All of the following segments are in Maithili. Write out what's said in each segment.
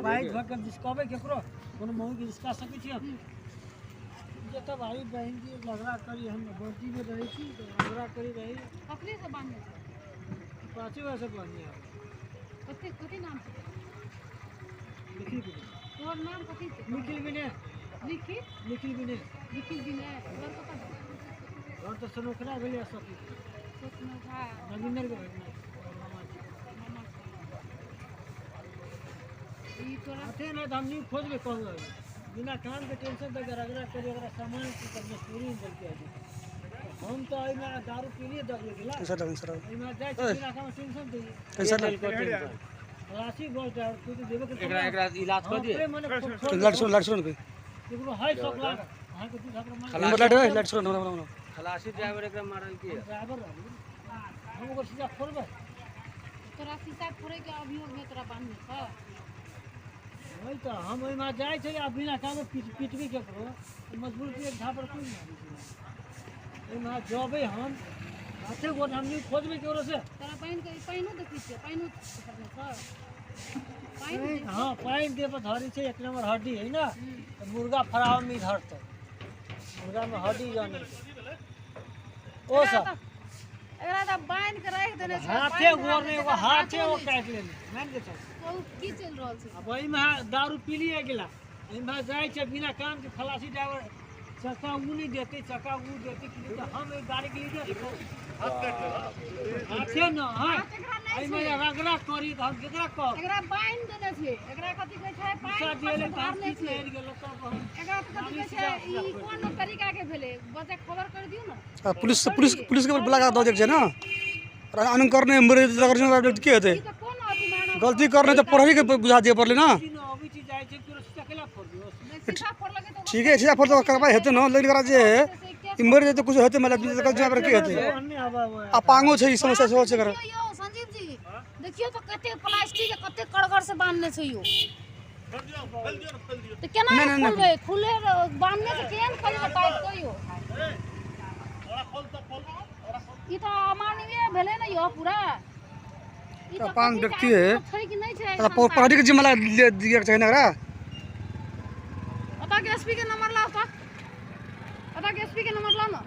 बाइक धो के जिसकाबै केकरो कोनो मौगी के जिसका सकै छी हम। जतऽ भाई बहन जी झगड़ा करी, हम बर्दी में रहै छी तऽ झगड़ा करी रही। ककरे से बांधने छै? 5 वर्ष बांधने। कथी कथी नाम छै? निखिल विनय। तोहर नाम कथी छै? निखिल विनय। निखिल? निखिल विनय। निखिल विनय। घर कतऽ? घर तऽ सनोखरा भेलै सती। सनोखरा रविंदर के मामा छै। मामा छै। ई तोरा अथे नहि तऽ हम न्यू खोजबै कहबै। बिना काम के टेंशन तऽ रगड़ा करी, ओकरा सामान की करबै चोरी देलकै। हम तऽ एहिमे दारू पीलिए दऽ गेला। एहिमे जाइ छी बिना काम टेंशन दैए। खलासी बस ड्राइवर तू तऽ देबे के एकरा एकरा इलाज कऽ दिए। लाइट सुन, लाइट सुन केकरो है 100 लाख अहाँ के दूध हमरा नंबर लाइट है, लाइट सुन नंबर। खलासी ड्राइवर एकरा मारल की है? ड्राइवर रहली हम ओकर शीशा फोड़बै। तोरा शीशा फोड़ै के अभियोग में तोरा बांधने छ। वही तऽ हम ओहिमे जाइ छै आ बिना काम पिटबी केकरो मजबूर एक झापर कोइ नहि आबै छै। ओहिमे जबै हम हाथे गोड़ हम नहीं खोजबै केकरो से। तोरा पानि के पानिो देखै छियै, पानिो धरने छ? पानि? हाँ पानि देह पर धरै छै, एक नंबर हड्डी है ना, तऽ मुर्गा फराव में धरतै, मुर्गा में हड्डी जानै छै। ओ सब एकरा तऽ बान्हि के राखि देने छै। हाथे गोड़ नहि, एगो हाथे ओ काटि लेने मानि के चल। की चलि रहल छै? अब एहिमे दारू पीलिए गेला, एहिमे जाइ छै बिना काम के खलासी ड्राइवर चक्का उ नहि देतै, चक्का उ देतै कि तऽ हम एहि गाड़ीके लीडर हाथे न हाँ एहिमे रगड़ा करी तऽ हम केकरा कहब? एकरा बान्हि देने छै, एकरा कथी कहै छै पानि धरने छै। एकरा कथी कहै छै? ई कोन तरीका के भेलै? बच्चा खबर कर दियौ ने। पुलिस पुलिस पुलिस के बुला के दऽ दै छै ना। आनंद करने मरे के हेतै? गलती करने तऽ प्रहरी के बुझा दिअ पड़लै ना। ठीक है, शीशा फोड़ तऽ कार्रवाई हेतै ना, लेकिन एकरा जे ई मरि जेतै कुछ हेतै मतलब गलती के हेतै? आ पांगो छै, ई समस्या सेहो छै एकरा। यौ संजीव जी देखियौ तऽ कते प्लास्टिक के कते कड़गर से बांधने छै यौ। तऽ केना खुलबै? खुले बांधने छै केहन खोलबै टाइट कहियौ। ई तऽ अमानवीय भेलै ने यौ पूरा। ई तऽ पांच व्यक्ति है छै कि नहि छै? प्रहरी के जिम्मा दिअ के चाही ना एकरा। ओतऽ के एसपी के नंबर लाउ तऽ, ओतऽ के एसपी के नंबर लाउ ने।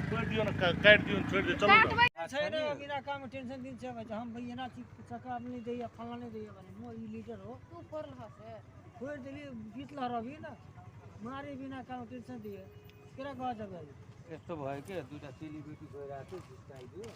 छोड़ि दियौ ने, काटि दियौ, छोड़ि दियौ, चलू काटबै छै ने बिना काम टेंशन दिन छै। हम भाई एना छी चक्का नहि दैया फल्ला नहि दैया भने मो ई लीडर हो। तू फोड़लह से? फोड़ि देलियै, बीतल रही ने मारे बिना काम टेंशन दिए केकरा कहऽ जबै? यस्तो भयो के दुईटा चेली बेटी गइरहेको थियो, जिस्काइदियो।